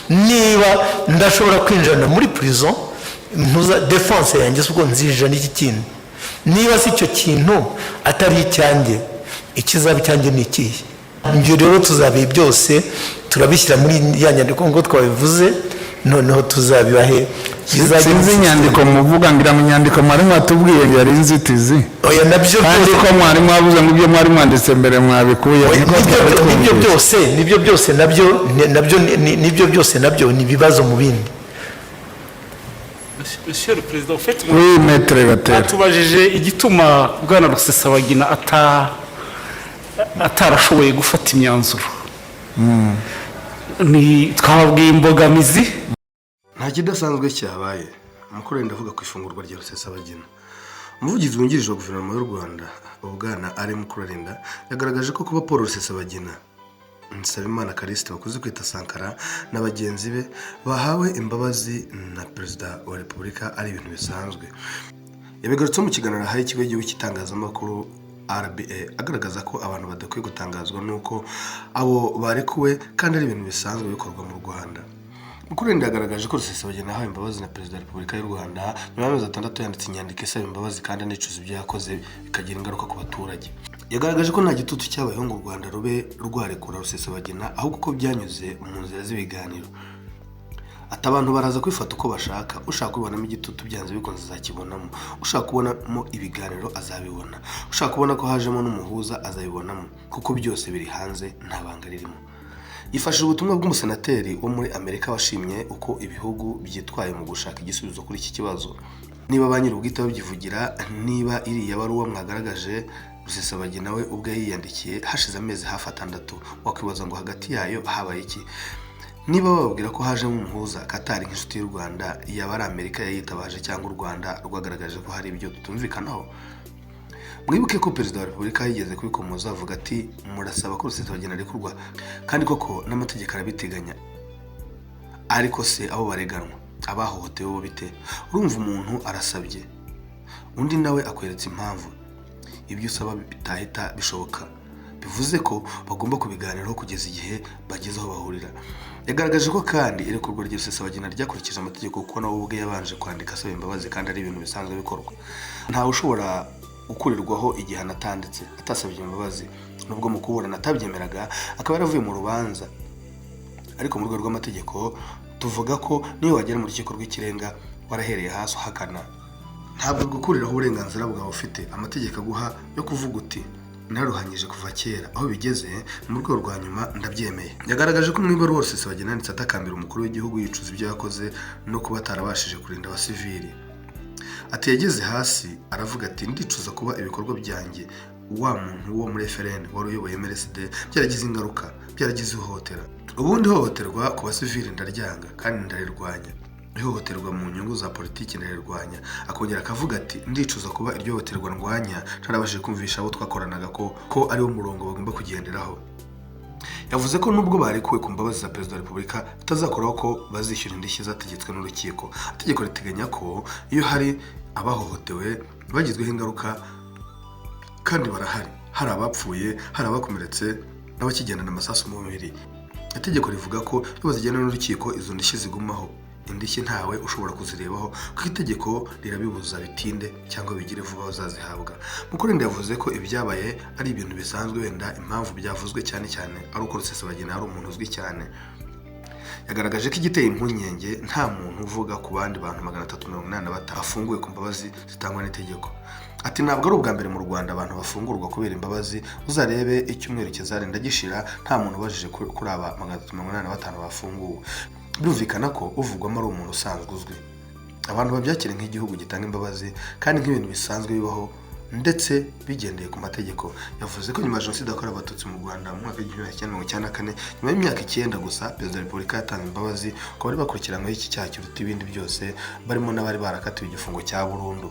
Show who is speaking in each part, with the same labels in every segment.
Speaker 1: Niba ndashobora kwinjirana muri prison, ntuza défense yanjye, si ubwo nzinjira n'iki kintu? Niba si icyo kintu atari icyanjye, ikizaba icyanjye ni ikihe? Ibyo rero tuzabiha byose, turabishyira muri ya nyandiko nk'uko twabivuze, noneho tuzabibahe.
Speaker 2: Sinzi inyandiko muvuga, ngira ngo inyandiko mwari mwatubwiye ngo yari inzitizi.
Speaker 1: Oya, nabyo
Speaker 2: kandi
Speaker 1: byose
Speaker 2: ko mwari mwavuze ngo ibyo mwari mwanditse mbere mwabikuye.
Speaker 1: Oya,
Speaker 2: niko
Speaker 1: nibyo
Speaker 2: twari
Speaker 1: nibyo
Speaker 2: twumvise.
Speaker 1: Byose nibyo, byose nabyo nibyo byose nabyo ni ibibazo mu bindi.
Speaker 3: Monsieur le Président, en fait,
Speaker 2: Oui, Maître Gatera.
Speaker 3: atubajije igituma Bwana Rusesabagina atarashoboye gufata imyanzuro. Ni twababwiye imbogamizi.
Speaker 4: Nta kidasanzwe cyabaye. Amakuru yenda avuga ku ifungurwa rya Rusesabagina. Umuvugizi wungirije wa Guverinoma y'u Rwanda, Bwana Alain Mukuralinda, yagaragaje ko kuba Paul Rusesabagina, Nsabimana Callixte bakunze kwita Sankara na bagenzi be bahawe imbabazi na Perezida wa Repubulika ari ibintu bisanzwe. Yabigarutseho mu kiganiro ahaye Ikigo cy'Igihugu cy'Itangazamakuru, RBA, agaragaza ko abantu badakwiye gutangazwa n'uko abo barekuwe kandi ari ibintu bisanzwe bikorwa mu Rwanda. Mukuralinda yagaragaje ko Rusesabagina yahawe imbabazi na Perezida wa Repubulika y'u Rwanda nyuma y'amezi 6 yanditse inyandiko isaba imbabazi kandi anicuza ibyo yakoze bikagira ingaruka ku baturage. Yagaragaje ko nta gitutu cyabayeho ngo u Rwanda rube rwarekura Rusesabagina, ahubwo ko byanyuze mu nzira z'ibiganiro. Ati: "Abantu baraza kwifata uko bashaka. Ushaka kubibonamo igitutu, byanze bikunze azakibonamo. Ushaka kubonamo ibiganiro, azabibona. Ushaka kubona ko hajemo n'umuhuza, azabibonamo, kuko byose biri hanze, nta banga ririmo." Yifashishije ubutumwa bw'umusenateri wo muri Amerika washimye uko ibihugu byitwaye mu gushaka igisubizo kuri iki kibazo. Niba ba nyir'ubwite babyivugira, niba iriya baruwa mwagaragaje Rusesabagina we ubwe yiyandikiye hashize amezi hafi 6, wakwibaza ngo hagati yayo habaye iki? Niba bababwira ko hajemo umuhuza, Katari nk'inshuti y'u Rwanda, yaba ari Amerika yayitabaje cyangwa u Rwanda rwagaragaje ko hari ibyo tutumvikanaho? Mwibuke ko Perezida wa Repubulika yigeze kubikomoza avuga ati: 'Murasaba ko Rusesabagina arekurwa, kandi koko n'amategeko arabiteganya, ariko se abo bareganwa, abahohotewe bo bite?' Urumva, umuntu arasabye, undi nawe akweretse impamvu ibyo usaba bitahita bishoboka, bivuze ko bagomba kubiganiraho kugeza igihe bageze aho bahurira." Yagaragaje ko kandi irekurwa rya Rusesabagina ryakurikije amategeko, kuko nawe ubwe yabanje kwandika asaba imbabazi, kandi ari ibintu bisanzwe bikorwa. Ntawe ushobora gukurirwaho igihano atanditse, atasabye imbabazi, nubwo mu kuburana atabyemeraga, akaba yaravuye mu rubanza. Ariko mu rwego rw'amategeko tuvuga ko niyo wagera mu Rukiko rw'Ikirenga warahereye hasi uhakana, ntabwo gukuriraho uburenganzira bwawe ufite amategeko aguha yo kuvuga uti: 'Naruhanyije kuva kera, aho bigeze mu rwego rwa nyuma ndabyemeye.' Yagaragaje ko mu ibaruwa Rusesabagina yanditse atakambira umukuru w'igihugu, yicuza ibyo yakoze no kuba atarabashije kurinda abasivili. Ati: "Yageze hasi aravuga ati: 'Ndicuza kuba ibikorwa byanjye, wa muntu wo muri FLN wari uyoboye MRSD, byaragize ingaruka, byaragize ihohotera. Ubundi ihohoterwa ku basivili ndaryanga kandi ndarirwanya. Ihohoterwa mu nyungu za politiki ndarirwanya.' Akongera akavuga ati: 'Ndicuza kuba iryo hohoterwa ndwanya ntarabashije kumvisha abo twakoranaga ko ariwo murongo bagomba kugenderaho.'" Yavuze ko nubwo barekuwe ku mbabazi za Perezida wa Repubulika, bitazakoraho ko bazishyura indishyi zategetswe n'urukiko. Itegeko riteganya ko iyo hari abahohotewe bagizweho ingaruka, kandi barahari, hari abapfuye, hari abakomeretse n'abakigendana amasasu mu mubiri, itegeko rivuga ko iyo bazijyana n'urukiko izo ndishyi zigumaho. Indishyi ntawe ushobora kuzirebaho kuko itegeko rirabibuza, bitinde cyangwa bigire vuba bazazihabwa. Mukuralinda yavuze ko ibyabaye ari ibintu bisanzwe, wenda impamvu byavuzwe cyane cyane ari uko Rusesabagina ari umuntu uzwi cyane. Yagaragaje ko igiteye impungenge nta muntu uvuga ku bandi bantu 385 afunguwe ku mbabazi zitangwa n'itegeko. Ati: "Ntabwo ari ubwa mbere mu Rwanda abantu bafungurwa kubera imbabazi. Uzarebe icyumweru kizarenda gishira nta muntu ubajije kuri aba 385 bafunguwe. Birumvikana ko uvugwamo ari umuntu usanzwe uzwi. Abantu babyakire nk'igihugu gitanga imbabazi kandi nk'ibintu bisanzwe bibaho ndetse bigendeye ku mategeko." Yavuze ko nyuma ya Jenoside yakorewe Abatutsi mu Rwanda mu mwaka w'1994, nyuma y'imyaka 9 gusa, Perezida wa Repubulika yatanze imbabazi ku bari bakurikiranyweho iki cyaha kiruta ibindi byose, barimo n'abari barakatiwe igifungo cya burundu.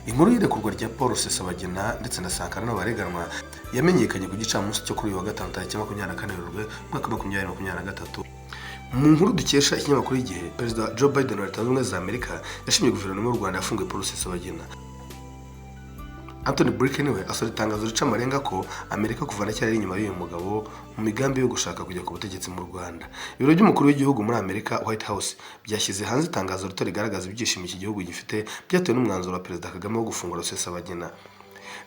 Speaker 4: Inkuru y'irekurwa rya Paul Rusesabagina ndetse na Sankara n'abareganwa yamenyekanye ku gicamunsi cyo kuri uyu wa gatanu, tariki 24 Werurwe umwaka wa 2023. Mu nkuru dukesha ikinyamakuru Igihe, Perezida Joe Biden wa Leta Zunze Ubumwe za Amerika yashimye Guverinoma y'u Rwanda yafunguye Paul Rusesabagina. Anthony Blinken we asohora itangazo rica amarenga ko Amerika kuva na kera ari inyuma y'uyu mugabo mu migambi yo gushaka kujya ku butegetsi mu Rwanda. Ibiro by'umukuru w'igihugu muri Amerika, White House, byashyize hanze itangazo rito rigaragaza ibyishimo iki gihugu gifite byatewe n'umwanzuro wa Perezida Kagame wo gufungura Rusesabagina.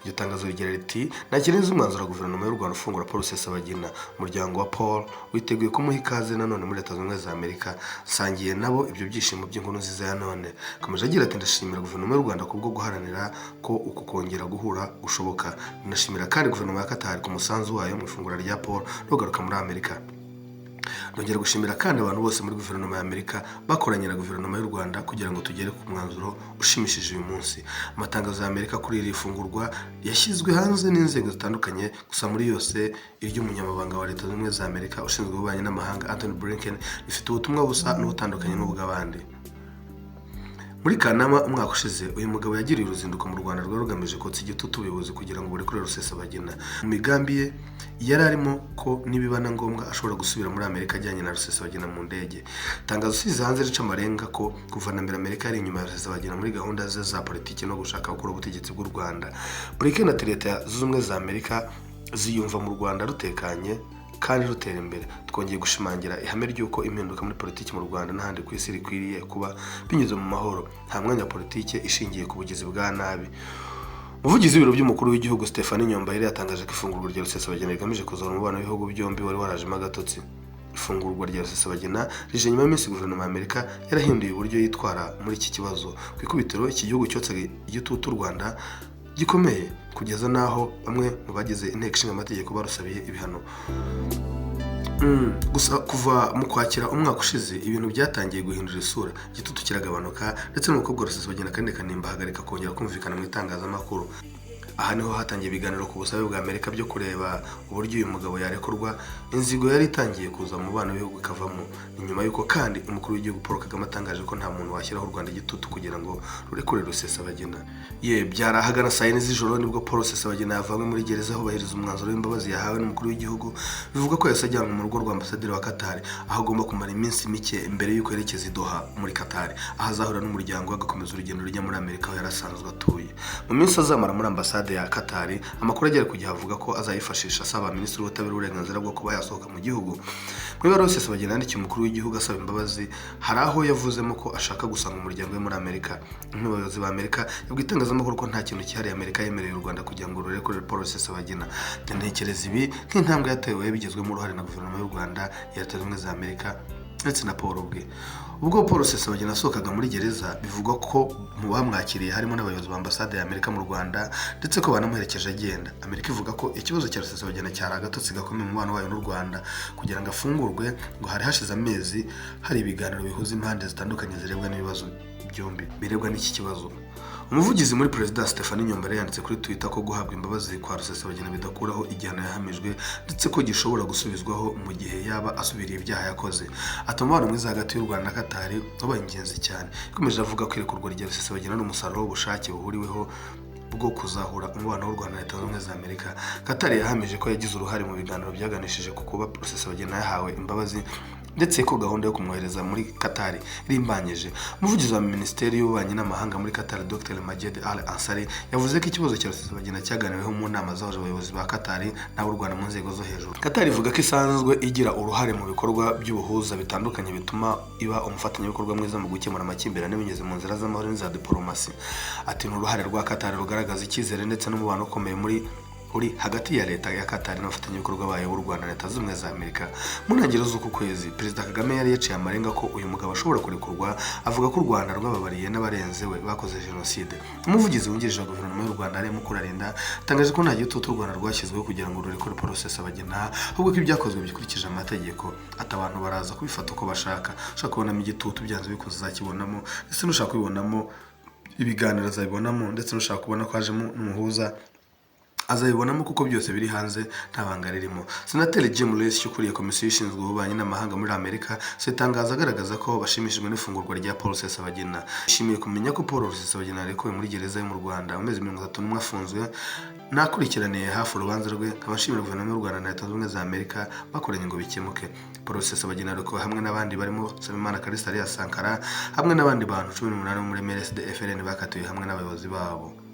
Speaker 4: Iryo tangazo rigira riti: "Ntakirenze umwanzuro wa guverinoma y'u Rwanda ufungura Paul Rusesabagina. Umuryango wa Paul witeguye kumuha ikaze nanone muri Leta Zunze Ubumwe za Amerika. Nsangiye nabo ibyo byishimo by'inkuru nziza ya none." Akomeje agira ati: "Ndashimira guverinoma y'u Rwanda kubwo guharanira ko uku kongera guhura gushoboka. Ndashimira kandi guverinoma ya Qatar ku musanzu wayo mu ifungura rya Paul no kugaruka muri Amerika. Nongera gushimira kandi abantu bose muri guverinoma ya Amerika bakoranye na guverinoma y'u Rwanda kugira ngo tugere ku mwanzuro ushimishije uyu munsi." Amatangazo ya Amerika kuri iri fungurwa yashyizwe hanze n'inzego zitandukanye, gusa muri yose iry'umunyamabanga wa Leta Zunze Ubumwe za Amerika ushinzwe ububanyi n'amahanga, Anthony Blinken, rifite ubutumwa busa n'ubutandukanye n'ubw'abandi. Muri Kanama umwaka ushize, uyu mugabo yagiriye uruzinduko mu Rwanda rwari rugamije kotsa igitutu ubuyobozi kugira ngo burekure Rusesabagina. Mu migambi ye yari arimo ko nibiba na ngombwa ashobora gusubira muri Amerika ajyanye na Rusesabagina mu ndege. Itangazo usize hanze rica amarenga ko kuva na mbere Amerika yari inyuma ya Rusesabagina muri gahunda ze za politiki no gushaka gukura ubutegetsi bw'u Rwanda. Blinken ati: "Leta Zunze Ubumwe za Amerika ziyumva mu Rwanda rutekanye kandi rutera imbere. Twongeye gushimangira ihame ry'uko impinduka muri politiki mu Rwanda n'ahandi ku isi rikwiriye kuba binyuze mu mahoro, nta mwanya wa politiki ishingiye ku bugizi bwa nabi." Umuvugizi w'ibiro by'umukuru w'igihugu, Stephanie Nyombayire, yatangaje ko ifungurwa rya Rusesabagina rigamije kuzahura umubano w'ibihugu byombi wari warajemo agatotsi. Ifungurwa rya Rusesabagina rije nyuma y'iminsi guverinoma ya Amerika yarahinduye uburyo yitwara muri iki kibazo. Ku ikubitiro iki gihugu cyotsaga igitutu u Rwanda gikomeye, kugeza n'aho bamwe mu bagize Inteko Ishinga Amategeko barusabiye ibihano. Gusa kuva mu Kwakira umwaka ushize ibintu byatangiye guhindura isura, igitutu kiragabanuka, ndetse n'umukobwa Rusesabagina Carine Kanimba ahagarika kongera kumvikana mu itangazamakuru. Aha niho hatangiye ibiganiro ku busabe bwa Amerika byo kureba uburyo uyu mugabo yarekurwa, inzigo yari itangiye kuza mu bana b'ibihugu ikavamo. Ni nyuma y'uko kandi umukuru w'igihugu Paul Kagame atangaje ko nta muntu washyiraho u Rwanda igitutu kugira ngo rurekure Rusesabagina. Ye byari ahagana saa 4 z'ijoro nibwo Paul Rusesabagina yavanywe muri gereza hubahiriza umwanzuro w'imbabazi yahawe n'umukuru w'igihugu. Bivuga ko yahise ajyanwa mu rugo rwa ambasaderi wa Qatar, aho agomba kumara iminsi mike mbere y'uko yerekeza i Doha muri Qatar, aho azahurira n'umuryango we agakomeza urugendo rujya muri Amerika aho yari asanzwe atuye. Mu minsi azamara muri ambasade ya Qatar, amakuru agera ku gihe avuga ko azayifashisha asaba minisitiri w'ubutabera uburenganzira bwo kuba yasohoka mu gihugu. Muri ibaruwa Rusesabagina yandikiye umukuru w'igihugu asaba imbabazi, hari aho yavuzemo ko ashaka gusanga umuryango we muri Amerika. Umwe mu bayobozi ba Amerika yabwiye itangazamakuru ko nta kintu cyihariye Amerika yemereye u Rwanda kugira ngo rurekure Paul Rusesabagina. "Ntekereza ibi nk'intambwe yatewe bigizwemo uruhare na guverinoma y'u Rwanda, iya Leta Zunze Ubumwe za Amerika ndetse na Paul ubwe." Ubwo Paul Rusesabagina yasohokaga muri gereza, bivugwa ko mu bamwakiriye harimo n'abayobozi ba ambasade ya Amerika mu Rwanda, ndetse ko banamuherekeje agenda. Amerika ivuga ko ikibazo cya Rusesabagina cyari agatotsi gakomeye mu mubano wayo n'u Rwanda. Kugira ngo afungurwe, ngo hari hashize amezi hari ibiganiro bihuza impande zitandukanye zirebwa n'ibibazo byombi birebwa n'iki kibazo. Umuvugizi muri Perezida, Stephanie Nyombayire, yanditse kuri Twitter ko guhabwa imbabazi kwa Rusesabagina bidakuraho igihano yahamijwe, ndetse ko gishobora gusubizwaho mu gihe yaba asubiriye ibyaha yakoze. Ati: "Umubano mwiza hagati y'u Rwanda na Qatar wabaye ingenzi cyane." Yakomeje avuga ko irekurwa rya Rusesabagina ari umusaruro w'ubushake buhuriweho bwo kuzahura umubano w'u Rwanda na Leta Zunze Ubumwe za Amerika. Qatar yahamije ko yagize uruhare mu biganiro byaganishije ku kuba Rusesabagina yahawe imbabazi, ndetse ko gahunda yo kumwohereza muri Qatar irimbanyije. Umuvugizi wa Minisiteri y'Ububanyi n'Amahanga muri Qatar, Dr Majed Al Ansari, yavuze ko ikibazo cya Rusesabagina cyaganiriweho mu nama zahuje abayobozi ba Qatar n'ab'u Rwanda mu nzego zo hejuru. Qatar ivuga ko isanzwe igira uruhare mu bikorwa by'ubuhuza bitandukanye bituma iba umufatanyabikorwa mwiza mu gukemura amakimbirane binyuze mu nzira z'amahoro n'iza diporomasi. Ati: "Ni uruhare rwa Qatar rugaragaza icyizere ndetse n'umubano ukomeye muri uri hagati ya leta ya Qatar n'abafatanyabikorwa bayo b'u Rwanda na Leta Zunze Ubumwe za Amerika." Mu ntangiriro z'uku kwezi, Perezida Kagame yari yaciye amarenga ko uyu mugabo ashobora kurekurwa, avuga ko u Rwanda rwababariye n'abarenze we bakoze jenoside. Umuvugizi wungirije wa guverinoma y'u Rwanda, Alain Mukurarinda, atangaje ko nta gitutu u Rwanda rwashyizweho kugira ngo rurekure Paul Rusesabagina, ahubwo ko ibyakozwe bikurikije amategeko. Ati: "Abantu baraza kubifata uko bashaka. Ushaka kubonamo igitutu byanze bikunze azakibonamo, ndetse n'ushaka kubibonamo ibiganiro azabibonamo, ndetse n'ushaka kubona ko hajemo n'umuhuza azabibonamo, kuko byose biri hanze, nta banga ririmo." Senateri Jim Risch ukuriye komisiyo ishinzwe ububanyi n'amahanga muri Amerika si itangazo agaragaza ko bashimishijwe n'ifungurwa rya Paul Rusesabagina. "Yishimiye kumenya ko Paul Rusesabagina yarekuwe muri gereza yo mu Rwanda mu mezi 31 afunzwe. Nakurikiraniye hafi urubanza rwe, nkaba nshimira guverinoma y'u Rwanda na Leta Zunze Ubumwe za Amerika bakoranye ngo bikemuke." Paul Rusesabagina yarekuwe hamwe n'abandi barimo Nsabimana Callixte alias Sankara, hamwe n'abandi bantu 18 bo muri MRSD FLN bakatiwe hamwe n'abayobozi babo.